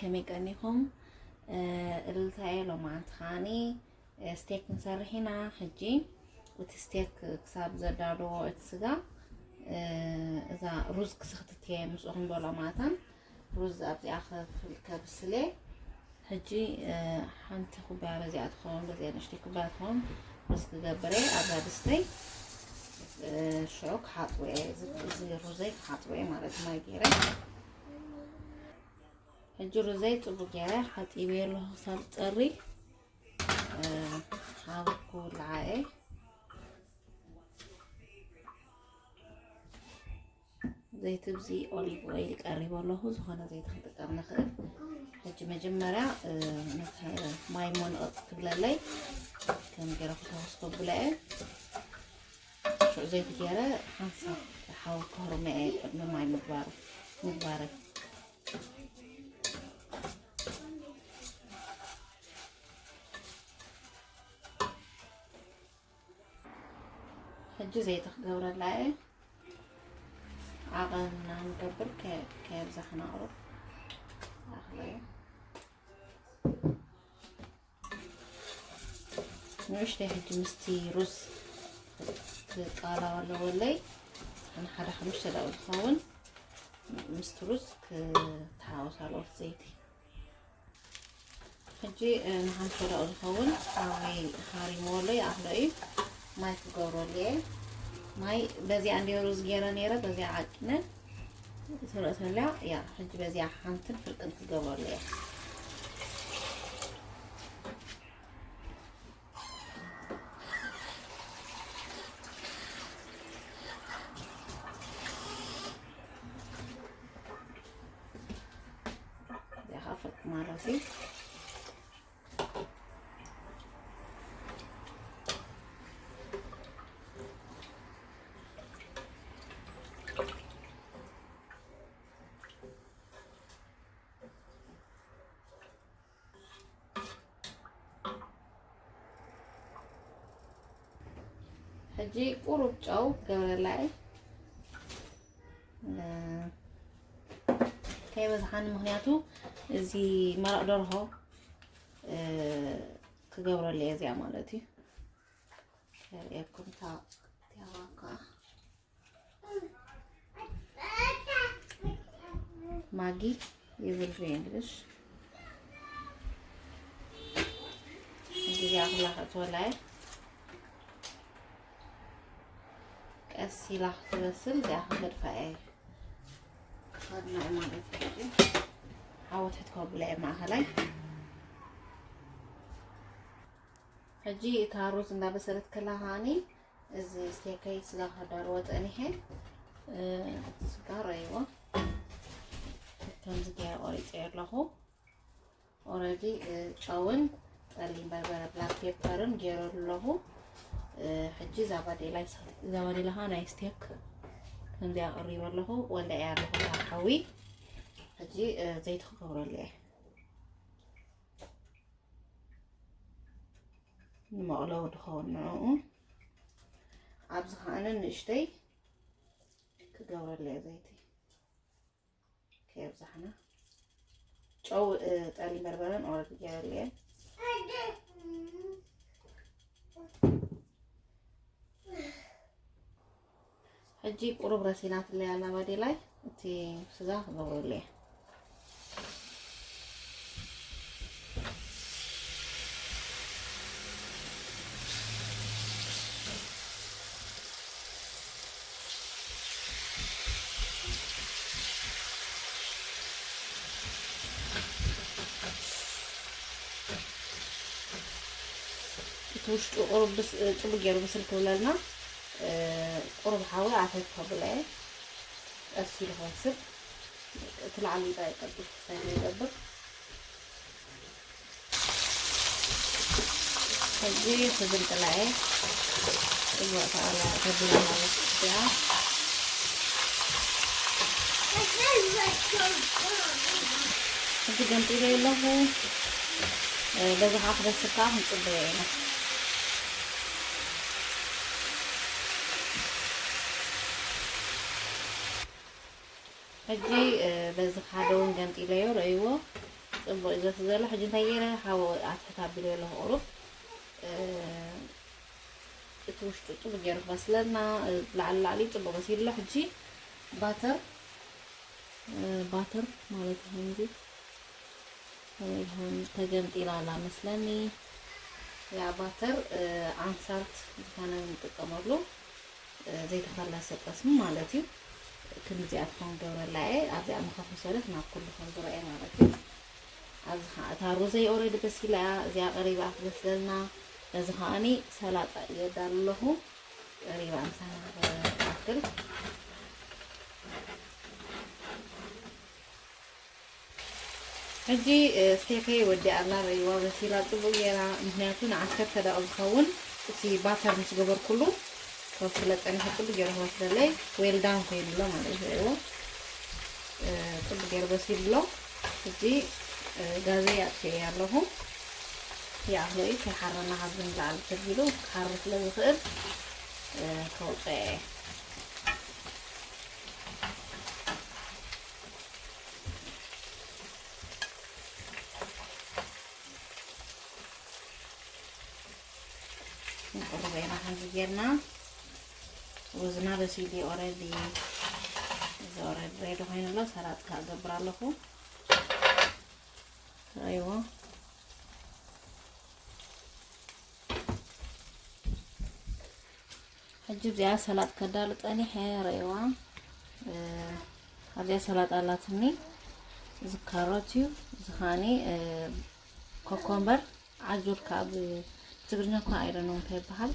ከመይ ቀኒኹም? እልልታየ ሎማዓንቲ ከዓኒ ስቴክ ንሰርሕ ኢና። ሕጂ እቲ ስቴክ ክሳብ ዘዳለዎ እቲ ስጋ፣ እዛ ሩዝ ክስኽትት እየ ምስኡ ክንበሎ ማታን። ሩዝ ኣብዚኣ ከብስል እየ። ሕጂ ሓንቲ ኩባያ በዚኣ ትኸውን፣ በዚኣ ንእሽተይ ኩባያ ትኸውን ሩዝ ክገብር እየ ኣብዛ ድስተይ። ሽዑ ክሓጥቦ እየ፣ እዚ ሩዘይ ክሓጥቦ እየ ማለት ማይ ገይረ። ሕጂ ሩዘይ ጽቡቅ ገይረ ሓጺበ ኣለኹ ክሳብ ጸሪ። ሓዊ ክውልዓ እየ። ዘይቲ ብዚ ኦሊቭ ኦይል ቀሪበ ኣለኹ፣ ዝኾነ ዘይቲ ክንጥቀም ንኽእል። ሕጂ መጀመርያ ማይ ሞንቐቕ ክብለለይ ከም ገይረ ክተወስኮ ብለ እየ። ሽዑ ዘይቲ ገይረ ሓንሳብ ሓዊ ክህርሞ እየ ቅድሚ ማይ ምግባር ምግባረይ። ሕጂ ዘይቲ ክገብረላ እየ። ዓቐን እና ንገብር ከየብዛሕና ቁሩብ ኣኽለዮ። ንእሽተይ ሕጂ ምስቲ ሩዝ ክቃላው ኣለወለይ። ንሓደ ሓሙሽተ ደቂቕ ዝኸውን ምስቲ ሩዝ ክተሓወስ ኣለዎ ዘይቲ። ሕጂ ንሓምሽተ ደቂቕ ዝኸውን ሓዊ ሃሪምዎ ኣሎ፣ ይኣኽሎ እዩ። ማይ ክገብረሉ እየ። ማይ በዚኣ እንድየ ሩዝ ገይረ ነይረ፣ በዚኣ ዓቂነ። ትረእ ተልያ እያ። ሕጂ በዚኣ ሓንትን ፍርቅን ክገብረሉ እየ። እዚኣ ኸዓ ፍርቂ ማለት እዩ። ሕጂ ቁሩብ ጨው ክገብረላ እየ። ከይበዝሓኒ፣ ምኽንያቱ እዚ መረቕ ደርሆ ክገብረሉ እየ እዚኣ ማለት እዩ። ከርእየኩም እታ እቲኣ ከኣ ማጊ ይብል ብእንግሊሽ። እዚኣ ኩላ ክትወላ እየ። ቀስ ኢላ ክትበስል እዚኣ ክገድፋ እየ። ክኸድና እየ ማለት እዩ። ሓዊ ትሕት ከብላ እየ ማእኸላይ። ሕጂ እታ ሩዝ እንዳበሰለት ከላ ከዓኒ እዚ ስቴከይ ስጋ ከዳልዎ ጸኒሐ። ስጋ ረይዎ ከምዚ ገይረ ቆሪጸዮ ኣለኹ። ኦረዲ ጨውን ጸሊም በርበረ ብላክ ፔፐርን ገይረሉ ኣለኹ። ሕጂ እዛ ባዴላ ይስ-፣ እዛ ባዴላ ከኣ ናይ ስቴክ ከምዚኣ ኣቕሪበ ኣለኹ። ወልዐ ኣለኹ እታ ሓዊ። ሕጂ ዘይቲ ክገብረሉ እየ። ንመቕለዊ ድኸውን ንዕኡ። ኣብዚ ከኣነ ንእሽተይ ክገብረሉ እየ ዘይቲ። ከየብዛሕና። ጨው፣ እ፣ ጸሊም በርበረን ኦረዲ ገይረሉ እየ። ሕጂ ቁሩብ ረሲናትለይ ኣላ ባዴላይ፣ እቲ ስጋ ክገብረሉ እየ። እቲ ውሽጡ ቁሩብ ብስ-፣ ጽቡቅ ገይሩ ብስል ክብለልና፣ እ፣ ቁሩብ ሓዊ ኣተይ ከብለ እየ። ቀስ ኢሉ ክበስል፣ እቲ ላዕሊ ጥራይ ቀጢፍ ክሳይ ዘይገብር። ሕጂ ክግንጥላ እየ። ጽቡቅ ተኣላ ተቢላ ማለት እያ። ሕጂ ገንጢለ ኣለኹ። እ፣ በዚ ከዓ ክበስል ከዓ ክንጽበዮ ኢና። ሕጂ፣ እ፣ በዚ ሓደ እውን ገንጢለዮ፣ ረእይዎ። ጽቡቕ እዩ ዘቲ ዘሎ። ሕጂ እንታይ ገይረ፣ ሓዊ ኣብ ትሕቲ ኣቢለ ኣለኹ ቁሩብ። እ፣ እቲ ውሽጡ ጽቡቕ ገይሩ ክበስለልና፣ እ፣ ላዕሊ ላዕሊ ጽቡቕ በሲሉ ኣሎ። ሕጂ ባተር፣ እ፣ ባተር ማለት እዩ። ከምዚ፣ እ፣ ይኹን ተገምጢላ ኣላ መስለኒ። ያ ባተር፣ እ፣ ኣንሳልት ዝኾነ ንጥቀመሉ። ዘይተኸለሰ ጠስሚ ማለት እዩ። ክንዲዚኣ ትኸውን ገብረላ እየ። ኣብዚኣ መኸፈሰለት ናብ ኩሉ ከም ዝረአ ማለት እዩ። ኣብዚ ኸዓ እታ ሩዘይ ኦረዲ በሲላ እያ። እዚኣ ቀሪባ ክትበስለልና። እዚ ኸዓኒ ሰላጣ እየ ዳለኹ። ቀሪባ ምሳና ክትኣክል። ሕጂ፣ እ፣ ስቴከይ ወዲኣ ኣላ፣ ረይዋ በሲላ ጽቡቕ ጌራ፣ ምኽንያቱ ንዓስከር ተዳቑ ዝኸውን እቲ ባተር ምስ ገበርኩሉ፣ ካብ ስለ ጸኒሑ ጽቡቕ ጌሩ ክበስለለይ፣ ዌል ዳን ኮይኑ ኣሎ ማለት እዩ፣ ረይዎ። እ፣ ጽቡቕ ጌሩ በሲሉ ኣሎ። ሕጂ፣ እ፣ ጋዘይ ኣጥፊኤ ኣለኹ። ይኣኽሎ እዩ፣ ከይሓረና ካብዚ ንላዕሊ ተቢሉ ክሓሪ ስለ ዝኽእል፣ እ፣ ከውጽኦ እየ። ንቁርበይና ከምዚ ጌርና ሩዝና በሲሉ ኦረዲ። እዚ ኦረዲ ሬዲ ኮይኑ ኣሎ። ሰላጥ ክገብር ኣለኹ። ረይዎ። ሕጂ እዚኣ ሰላጥ ከዳሉ ጸኒሐ ረይዋ። እ፣ ኣብዚኣ ሰላጥ ኣላትኒ። እዚ ካሮት እዩ። እዚ ኸዓኒ፣ እ፣ ኮኮምበር ዓጁር ካብ ትግርኛ እኳ ኣይደኖም እንታይ ይበሃል።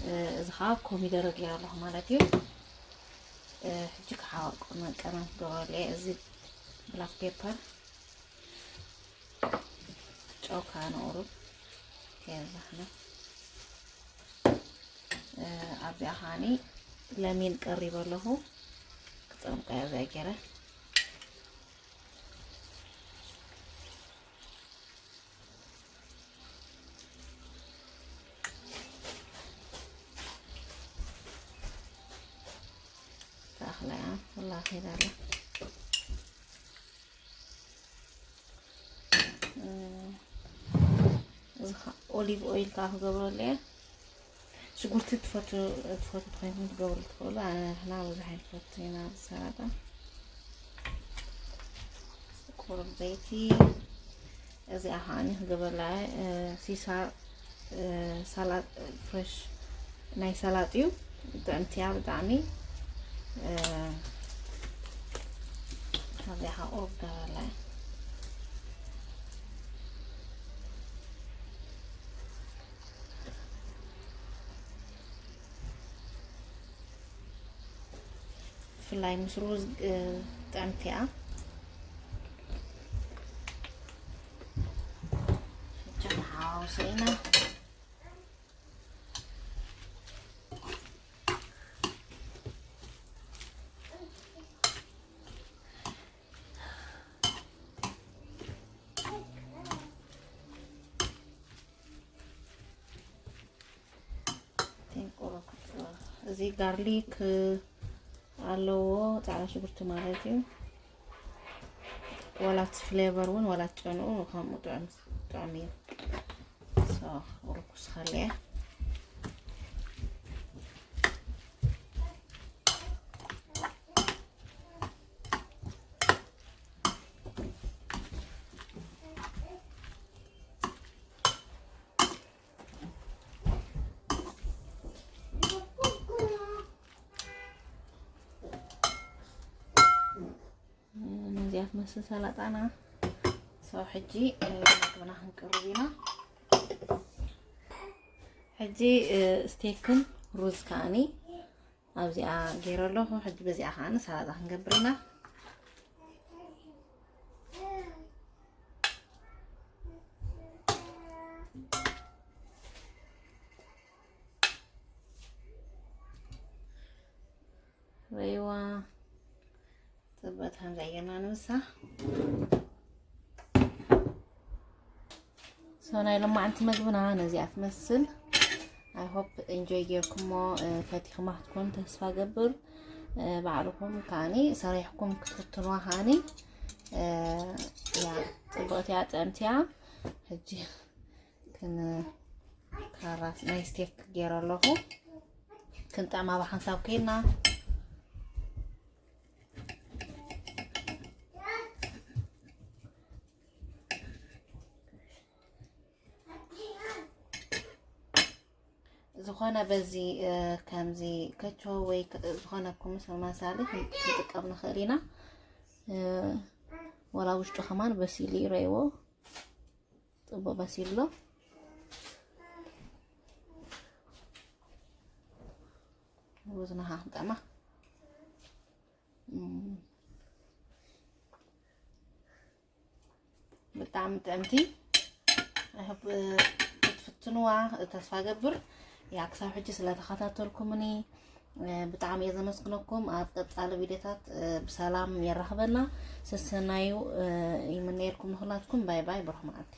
እ፣ እዚ ኸዓ ኮሚደረ ገይረ ኣለኹ ማለት እዩ። እ፣ ሕጂ ክሓወቅ መቀመም ክገብረሉ እየ። እዚ ብላክ ፔፐር ጨው ከዓ ንቑሩብ ከየብዛሕና። እ፣ ኣብዚኣ ከዓኒ ለሚን ቀሪበ ኣለኹ። ክጸምቃ እያ ኣብዚኣ ገይረ። ተኣኽላ እያ፣ ወላ ኸይዳ ኣላ። እ፣ እዚ ኸ ኦሊቭ ኦይል ከዓ ክገብረሉ እየ። ሽጉርቲ ትፈቱ፣ ትፈቱ ኮይንኩም ትገብሩ ትኽእሉ። ኣነ፣ ንሕና ብዙሕ ኣይንፈቱ ኢና ሰላጣ። ቁሩብ ዘይቲ። እዚኣ ከዓኒ ክገብረላ እየ፣ እ፣ ሲሳር፣ እ፣ ሳላድ፣ እ፣ ፍሬሽ ናይ ሳላድ እዩ። ጥዕምቲ እያ ብጣዕሚ። እ፣ ካብዚኣ ከዓ ቁሩብ ገበላ። ብፍላይ ምስ ሩዝ፣ እ፣ ጥዕምቲ እያ። ሕጂ ንሓዋውሶ ኢና። ቴንቆሮ፣ እዚ ጋርሊክ ኣለዎ፣ ጻዕዳ ሽጉርቲ ማለት እዩ። ዋላ እቲ ፍሌቨር እውን ዋላ እቲ ጨንኡ ከምኡ ጥዑም፣ ጥዑም እዩ። ሶ፣ ርኩስ ኸልየ። ነዚኣ ትመስል ሰላጣና። ሶ፣ ሕጂ፣ እ፣ ምግብና ክንቅርብ ኢና። ሕጂ፣ እ፣ ስቴክን ሩዝ ከዓኒ ኣብዚኣ ገይረ ኣለኹ። ሕጂ በዚኣ ከዓኒ ሰላጣ ክንገብር ኢና። ረይዋ ጽበት ከምዚ ኣየና ንምሳ። ሶ፣ ናይ ሎማዕንቲ መግብና ነዚኣ ትመስል። I hope enjoy ጌርኩሞ፣ እ፣ ፈቲኹማ ክትኮኑ ተስፋ ገብር። እ፣ ባዕልኹም ከዓኒ ሰሪሕኩም ክትፍትኑዋ ከዓኒ እ፣ ያ ጽቡቕቲ እያ፣ ጥዕምቲ እያ። ሕጂ ክን-፣ ካራስ ናይ ስቴክ ገይረ ኣለኹ። ክንጥዕማ ብሓንሳብ ኮይና። ዝኾነ በዚ፣ እ፣ ከምዚ ከቾ ወይ ከ-፣ ዝኾነ ኩምስ መሳሊ ክን-፣ ክንጥቀም ንኽእል ኢና። እ፣ ወላ ውሽጡ ከማን በሲሉ ይረእይዎ። ጽቡቕ በሲሉ ኣሎ። ሩዝና ክንጥዕማ። እም። ብጣዕሚ ጥዕምቲ። I hope፣ እ፣ ክትፍትንዋ ተስፋ ገብር። ያ፣ ክሳብ ሕጂ ስለተኸታተልኩምኒ፣ እ፣ ብጣዕሚ እየ ዘመስግነኩም። ኣብ ቀጻሊ ቪድዮታት፣ እ፣ ብሰላም የራኽበና። ሰሰናዩ፣ እ፣ ይምነየልኩም ንኹላትኩም። ባይ ባይ፣ ብሩኽ መዓልቲ።